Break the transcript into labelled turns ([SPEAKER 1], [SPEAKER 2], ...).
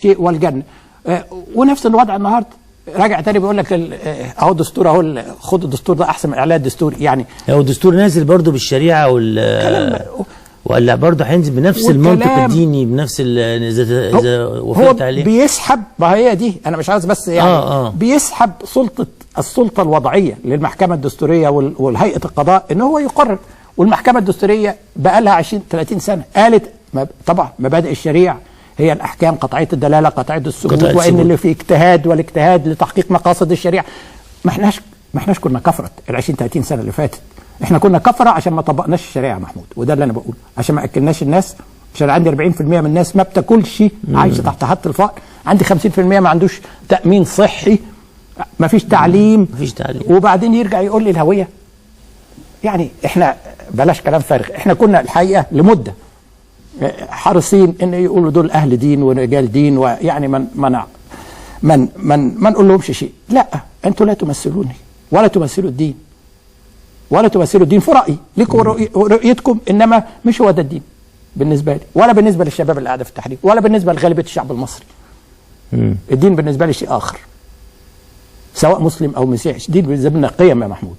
[SPEAKER 1] شيء والجنة. ونفس الوضع النهارده راجع تاني بيقول لك اهو الدستور، اهو خد الدستور ده احسن من اعلان الدستور. يعني
[SPEAKER 2] هو الدستور نازل برضه بالشريعة ولا برضه هينزل بنفس المنطق الديني بنفس اذا وافقت عليه؟
[SPEAKER 1] هو بيسحب، ما هي دي انا مش عايز بس يعني بيسحب سلطة السلطة الوضعية للمحكمة الدستورية والهيئة القضاء ان هو يقرر. والمحكمة الدستورية بقى لها 20 30 سنة قالت طبعا مبادئ الشريعة هي الاحكام قطعية الدلالة قطعية الثبوت، وان اللي فيه اجتهاد والاجتهاد لتحقيق مقاصد الشريعة. ما احناش كنا كفره ال 20 30 سنة اللي فاتت، احنا كنا كفره عشان ما طبقناش الشريعة يا محمود، وده اللي انا بقوله، عشان ما اكلناش الناس، عشان عندي 40% من الناس ما بتاكلش، عايشه تحت خط الفقر، عندي 50% ما عندوش تامين صحي، ما فيش تعليم، وبعدين يرجع يقول لي الهوية. يعني احنا بلاش كلام فارغ، احنا كنا الحقيقة لمدة حريصين ان يقولوا دول اهل دين ورجال دين، ويعني من منع من من ما نقول لهمش شيء. لا، انتوا لا تمثلوني ولا تمثلوا الدين ولا تمثلوا الدين في رايي، لكم رؤيتكم، انما مش هو ده الدين بالنسبة لي، ولا بالنسبة للشباب اللي قاعدة في التحرير، ولا بالنسبة لغالبيه الشعب المصري. الدين بالنسبة لي شيء اخر، سواء مسلم او مسيحي، الدين بالنسبة لنا قيم يا محمود.